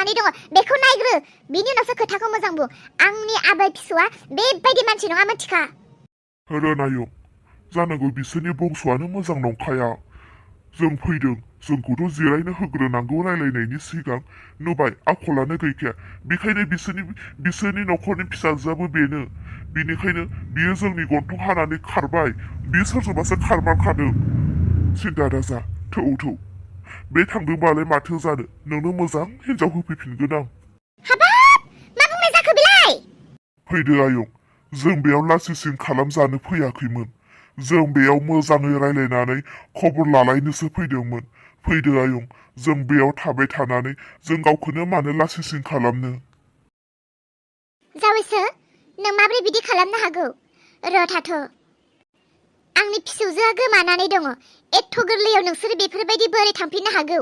जानानै दङ बेखौ नायग्रो बिनि उनावसो खोथाखौ मोजां बुं आंनि आबै फिसौआ बेबायदि मानसि नङा मिथिखा रनायं जानांगौ बिसोरनि बंस'आनो मोजां नंखाया जों फैदों जोंखौथ' जिरायनो होग्रोनांगौ रायलायनायनि सिगां नुबाय आखलानो गैखाया बेखायनो बिसोरनि न'खरनि फिसाजोआबो बेनो बिनिखायनो बियो जोंनि गन्थं हानानै खारबाय बियो सोरजोंबासो खारमारखादों सिन्था दाजा थौ बे थांदोंबालाय माथो जानो नोंनो मोजां हिनजाव होफैफिनगोन आं हाबाब मा बुंनाय जाखो बेलाय फैदो आयं जों बेयाव लासिसिं खालामजानो फैयाखैमोन जों बेयाव मोजाङै रायलायनानै खबर लालायनोसो फैदोंमोन फैदो आयं जों बेयाव थाबाय थानानै जों गावखौनो मानो लासिसिं खालामनो जावैसो नों माब्रै बिदि खालामनो हागौ र' थाथ' आंनि फिसौजोआ गोमानानै दङ एथ' गोरलैयाव नोंसोर बेफोरबायदि बोरै थांफिननो हागौ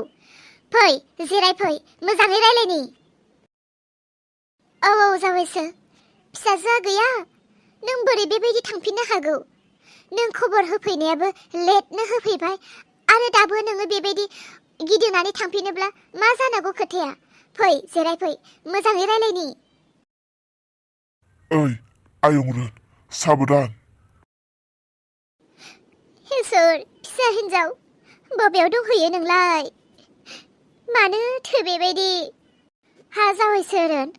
फै जिरायफै मोजाङै रायलायनि औ जावैसो फिसाजोआ गैया नों बोरै बेबायदि थांफिननो हागौ नों खबर होफैनायाबो लेटनो होफैबाय आरो दाबो नोङो बेबायदि गिदिंनानै थांफिनोब्ला मा जानांगौ खोथाया फै जिरायफै मोजाङै रायलायनि ओइ आयं रोन साबधान इसोर फिसा हिन्जाव बबेयाव दंहैयो नोंलाय मानोथो बेबायदि हा जावैसो रोन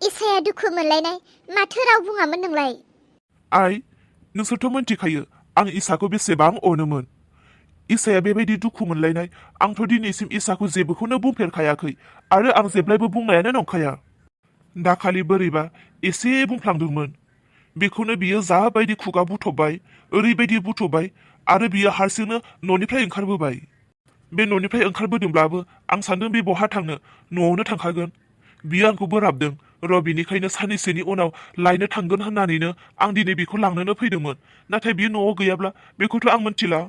इसाया दुखु मोनलायनाय माथो राव बुङामोन नोंलाय आइ नोंसोरथ' मोनथिखायो आं इसाखौ बेसेबां अनोमोन इसाया बेबायदि दुखु मोनलायनाय आंथ' दिनैसिम इसाखौ जेबोखौनो बुंफेरखायाखै आरो आं जेब्लायबो बुंनायानो नंखाया दाखालि बोरैबा एसे बुंफ्लांदोंमोन बेखौनो बियो जाबायदि खुगा बुथ'बाय ओरैबायदि बुथ'बाय आरो बियो हारसिंनो न'निफ्राय ओंखारबोबाय बे न'निफ्राय ओंखारबोदोंब्लाबो आं सानदों बे बहा थांनो न'आवनो थांखागोन बियो आंखौ बोराबदों र' बिनिखायनो साननैसोनि उनाव लायनो थांगोन होननानैनो आं दिनै बेखौ लांनोनो फैदोंमोन नाथाय बियो न'आव गैयाब्ला बेखौथ' आं मिथिला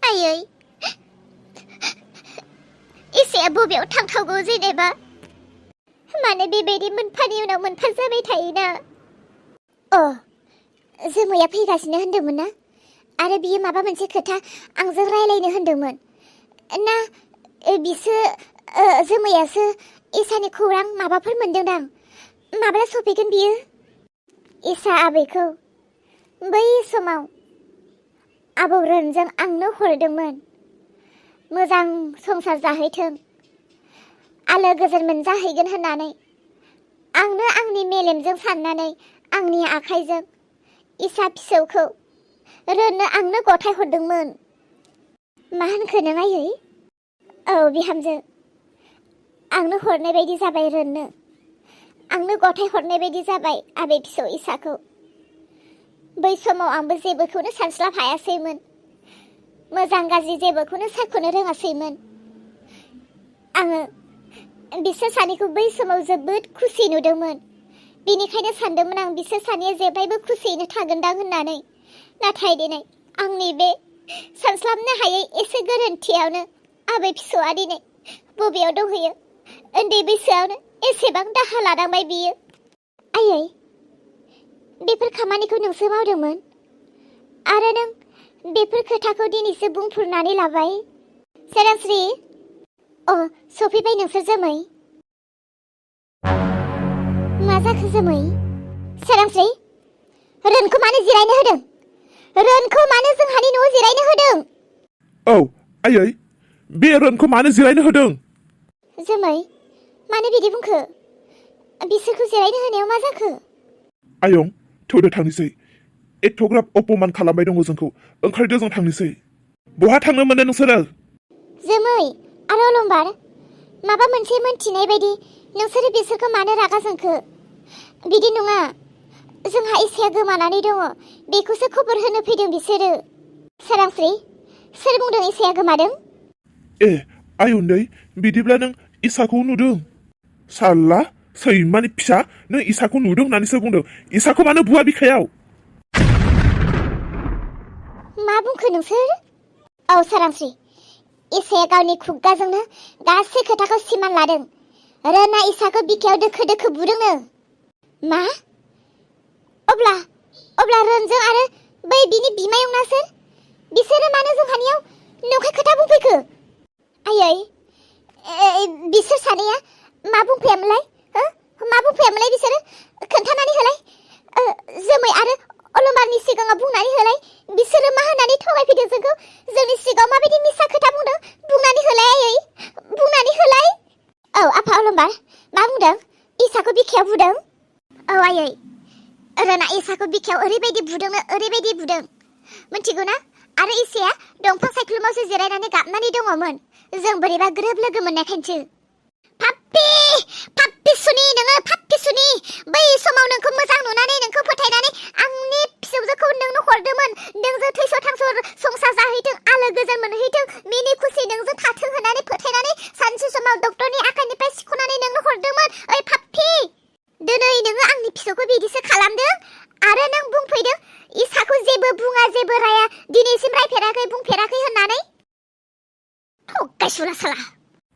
आयै इसाया बबेयाव थांथावगौ जेनेबा माने बेबायदि मोनफानि उनाव मोनफा जाबाय थायोना जोमैया फैगासिनो होनदोंमोन ना आरो बियो माबा मोनसे खोथा आंजों रायलायनो होनदोंमोन ना जोमैयासो इसानि खौरां माबाफोर मोनदोंदां माब्ला सफैगोन बियो इसा आबैखौ बै समाव आबौ रोनजों आंनो हरदोंमोन मोजां संसार जाहैथों आलो गोजोन मोनजाहैगोन होननानै आंनो आंनि मेलेमजों साननानै आंनि आखाइजों इसा फिसौखौ रोननो आंनो गथाय हरदोंमोन मा होनखो नों आयै औ बिहामजो आंनो हरनाय बायदि जाबाय रोननो आंनो गथाय हरनाय बायदि जाबाय आबै फिसौ इसाखौ बै समाव आंबो जेबोखौनो सानस्लाब हायासैमोन मोजां गाज्रि जेबोखौनो सायख'नो रोङासैमोन आङो बिसोर सानैखौ बै समाव जोबोद खुसि नुदोंमोन बेनिखायनो सानदोंमोन आं बिसोर सानैया जेब्लायबो खुसियैनो थागोनदां होननानै नाथाय दिनै आंनि बे सानस्लाबनो हायै एसे गोरोन्थियावनो आबै फिसौआ दिनै बबेयाव दंहैयो उन्दै बैसोआवनो एसेबां दाहा लानांबाय बियो आयै बेफोर खामानिखौ नोंसो मावदोंमोन आरो नों बेफोर खोथाखौ दिनैसो बुंफुरनानै लाबाय सोरांस्रि सफैबाय नोंसोर जोमै मा जाखो जोमै सोरांस्रि रोनखौ मानो जिरायनो होदों रोनखौ मानो जोंहानि न'आव जिरायनो होदों औ आयै बे रोनखौ मानो जिरायनो होदों जोमै मानो बिदि बुंखो बिसोरखौ जिरायनो होनायाव मा जाखो आयं थौदो थांनोसै एथ'ग्राब अपमान खालामबाय दङ जोंखौ ओंखारदो जों थांनोसै बहा थांनो मोनो नोंसोरो जोमै आरो अलंबार माबा मोनसे मोनथिनाय बायदि नोंसोरो बिसोरखौ मानो रागा जोंखो बिदि नङा जोंहा इसाया गोमानानै दङ बेखौसो खबर होनो फैदों बिसोरो सोरांस्रि सोर बुंदों इसाया गोमादों आइ उन्दै बिदिब्ला नों इसाखौ नुदों साला सैमानि फिसा नों इसाखौ नुदों होननानैसो बुंदों इसाखौ मानो बुआ बिखायाव मा बुंखो नोंसोर औ सोरांस्रि इसाया गावनि खुगाजोंनो गासै खोथाखौ सिमान लादों रोना इसाखौ बिखायाव दोखो दोखो बुदोंनो मा अब्ला रोनजों आरो बै बिनि बिमायं बिसोरो मानो जोंहानियाव नंखाय खोथा बुंफैखो आयै बिसोर सानैया मा बुंफैयामोनलाय हो मा बुंफैयामोनलाय बिसोरो खोन्थानानै होलाय जोमै आरो अलंबारनि सिगाङाव बुंनानै होलाय बिसोरो मा होननानै थगायफैदों जोंखौ जोंनि सिगाङाव माबायदि मिसा खोथा बुंदों बुंनानै होलाय आयै बुंनानै होलाय औ आफा अलंबार मा बुंदों इसाखौ बिखायाव बुदों औ आयै रना इसाखौ बिखायाव ओरैबायदि बुदों मिथिगौ ना आरो इसाया दंफां सायख्लुमावसो जिरायनानै गाबनानै दङमोन जों बोरैबा ग्रोब लोगो मोननायखायसो पाप्पि सुनि नोङो पाप्पि सुनि बै समाव नोंखौ मोजां नुनानै नोंखौ फोथायनानै आंनि फिसौजोखौ नोंनो हरदोंमोन नोंजों थैस' थांस' संसार जाहैथों आलो गोजोन मोनहैथों मिनि खुसि नोंजों थाथों होननानै फोथायनानै सानसे समाव डक्टरनि आखाइनिफ्राय सिख'नानै नोंनो हरदोंमोन ओइ पाप्पि दिनै नोङो आंनि फिसौखौ बिदिसो खालामदों आरो नों बुंफैदों इसाखौ जेबो बुङा जेबो राया दिनैसिम रायफेराखै बुंफेराखै होननानै थगायसुला साला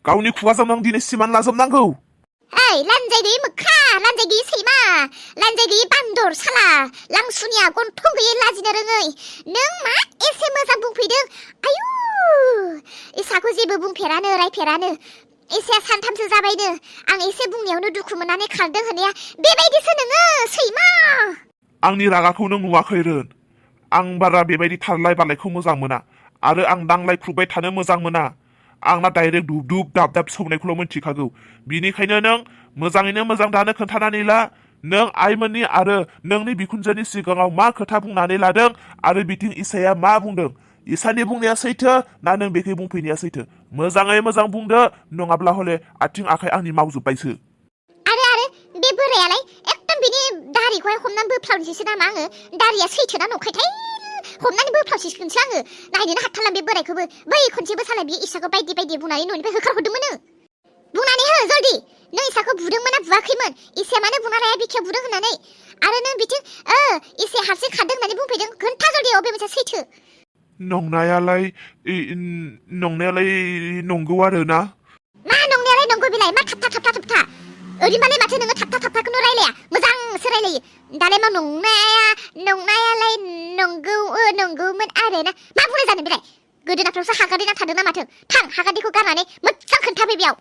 गावनि खुगाजों नों दिनै सिमान लाजोबनांगौ ओइ लानजाय गैयै मोख्रा लानजाय गैयै सैमा लानजाय गैयै बान्दर साला लांसुनिया गन्थं गैयै लाजिनो रोङै नों मा एसे मोजां बुंफैदों आयु इसाखौ जेबो बुंफेरानो रायफेरानो एसे सानथामसो जाबायनो आं एसे बुंनायावनो दुखु मोननानै खारदों होननाया बेबायदिसो नोङो सैमा आंनि रागाखौ नों नुवाखै रोन आं बारा बेबायदि थारलाय बालायखौ मोजां मोना आरो आं दांलाय खुबाय थानो मोजां मोना आंना डाइरेक्ट दुब दाब सौनायखौल' मिन्थिखागौ बिनिखायनो नों मोजाङैनो मोजां दानो खोन्थानानै ला नों आइमोननि आरो नोंनि बिखुनजोनि सिगाङाव मा खोथा बुंनानै लादों आरो बिथिं इसाया मा बुंदों इसानि बुंनाया सैथो ना नों बेखौ बुंफैनाया सैथो मोजाङै मोजां बुंदो नङाब्ला हले आथिं आखाइ आंनि मावजोब्बायसो आरो बे बोरायालाय एकदम बिनि दारिखौहाय हमनानै बोफ्लावनोसैसो नामा आङो दारिया सैथो ना नंखायथाय हमनानै बोफ्लावसिगोनसो आङो नायनोनो हाथारला बे बोरायखौबो बै खनसेबो साला बियो इसाखौ बायदि बुंनानै न'निफ्राय होखारहरदोंमोन बुंनानै हो जल्दि नों इसाखौ बुदोंमोन ना बुवाखैमोन इसाया मानो बुंना लाया बिखायाव बुदों होननानै आरो नों बिथिं इसे हारसिं खारदों होननानै बुंफैदों खोन्था जल्दि अबे मोनसे सैथो नंनायालाय नंगौ आरो ना मा नंनायालाय नंगौ बिलाय मा थाबथा ओरैबालाय माथो नोङो थाबथाखौनो रायलाया मोजांसो रायलायो दालाय मा नंनायालाय नंगौमोन आरो ना मा बुंनाय जानो बिलाय गोदोनाफ्रावसो हागादै नांथारदों ना माथो थां हागादैखौ गारनानै मोजां खोन्थाफै बेयाव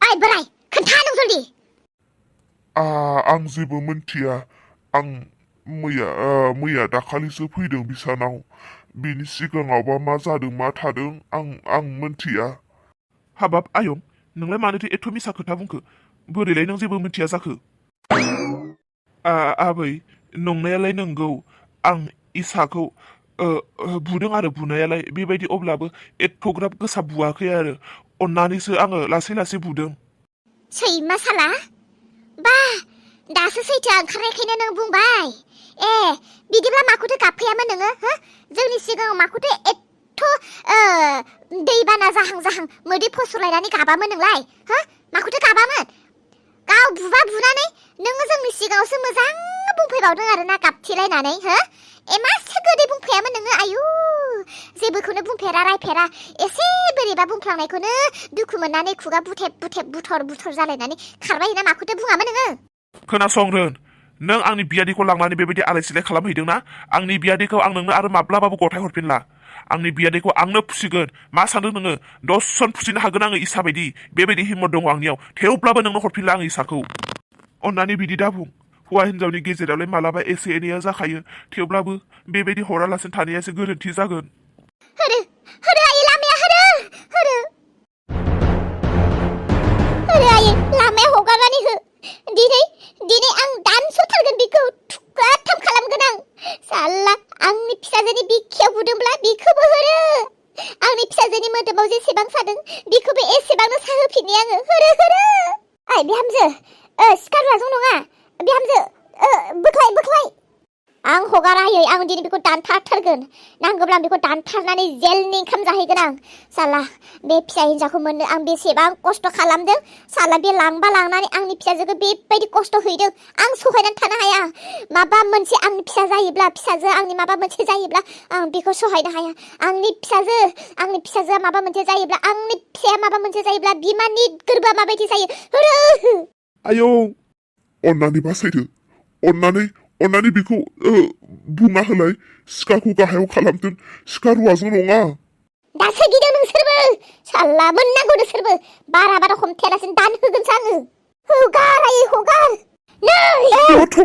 ओइ बोराय खोन्था नों जल्दि आं जेबो मिन्थिया आं मैया दाखालिसो फैदों बिसानाव बिनि सिगाङावबा मा जादों मा थादों आं मिन्थिया हाबाब आयं नोंलाय मानोथो एथ' मिसा खोथा बुंखो बोरैलाय नों जेबो मिन्थिया जाखो आबै नंनायालाय नंगौ आं इसाखौ बुदों आरो बुनायालाय बेबायदि अब्लाबो एथ'ग्राब गोसा बुवाखै आरो अन्नानैसो आङो लासै बुदों सैमा साला बा दासो सैथो ओंखारनायखायनो नों बुंबाय बिदिब्ला माखौथो गाबफैयामोन नोङो हो जोंनि सिगाङाव माखौथो एथ' दैबाना जाहां मोदै फसरलायनानै गाबामोन नोंलाय हो माखौथो गाबामोन गाव बुनानै नोङो जोंनि सिगाङावसो मोजां बुंफैबावदों आरो ना गाबथिलायनानै हो एमासे गोदै बुंफैयामोन नोङो आयु जेबोखौनो बुंफेरा रायफेरा एसे बोरैबा बुंफ्लांनायखौनो दुखु मोननानै खुगा बुथेब बुथर जालायनानै खारबाय ना माखौथो बुङामोन नोङो खोनासं रोन नों आंनि बियादैखौ लांनानै बेबायदि आलाय सिलाय खालामहैदोंना आंनि बियादैखौ आं नोंनो आरो माब्लाबाबो गथाय हरफिनला आंनि बियादैखौ आंनो फुसिगोन मा सानदों नोङो दससन फुसिनो हागोन आङो इसा बायदि बेबायदि हिम्मत दङ आंनियाव थेवब्लाबो नोंनो हरफिनला आं इसाखौ अन्नानै बिदि दा बुं हौवा हिन्जावनि गेजेरावलाय मालाबा एसे एनैया जाखायो थेवब्लाबो बेबायदि हरालासिनो थानाया एसे गोरोन्थि जागोन होदो आयै लामाया होदो आयै लामाया हगारनानै हो दिनै आं दानस'थारगोन बेखौ थुख्राथाम खालामगोन आं साला आंनि फिसाजोनि बिखायाव बुदोंब्ला बिखौबो होरो आंनि फिसाजोनि मोदोमाव जेसेबां सादों बिखौबो एसेबांनो साहोफिननि आङो होरो ओइ बिहामजो सिखा रुवाजों नङा बिहामजो बोख्लाय आं हगारायै आं दिनै बेखौ दानथारथारगोन नांगौब्ला बेखौ दानथारनानै जेलनि ओंखाम जाहैगोन आं साला बे फिसा हिन्जावखौ मोननो आं बेसेबां खस्थ' खालामदों साला बे लांबा लांनानै आंनि फिसाजोखौ बेबायदि खस्थ' हैदों आं सहायनानै थानो हाया माबा मोनसे आंनि फिसाजो आंनि माबा मोनसे जायोब्ला आं बेखौ सहायनो हाया आंनि फिसाजोआ माबा मोनसे जायोब्ला आंनि फिसाया माबा मोनसे जायोब्ला बिमानि गोरबोआ माबायदि जायो आयौ अन्नानै बासायदो अन्नानै बेखौ बुंना होलाय सिखाखौ गाहायाव खालामदों सिखा रुवाजों नङा दासो गिदों नोंसोरबो साला मोननांगौ नोंसोरबो बारा बारा हमथायालासिनो दान होगोनसो आङो हगार आयै हगार नै गथ'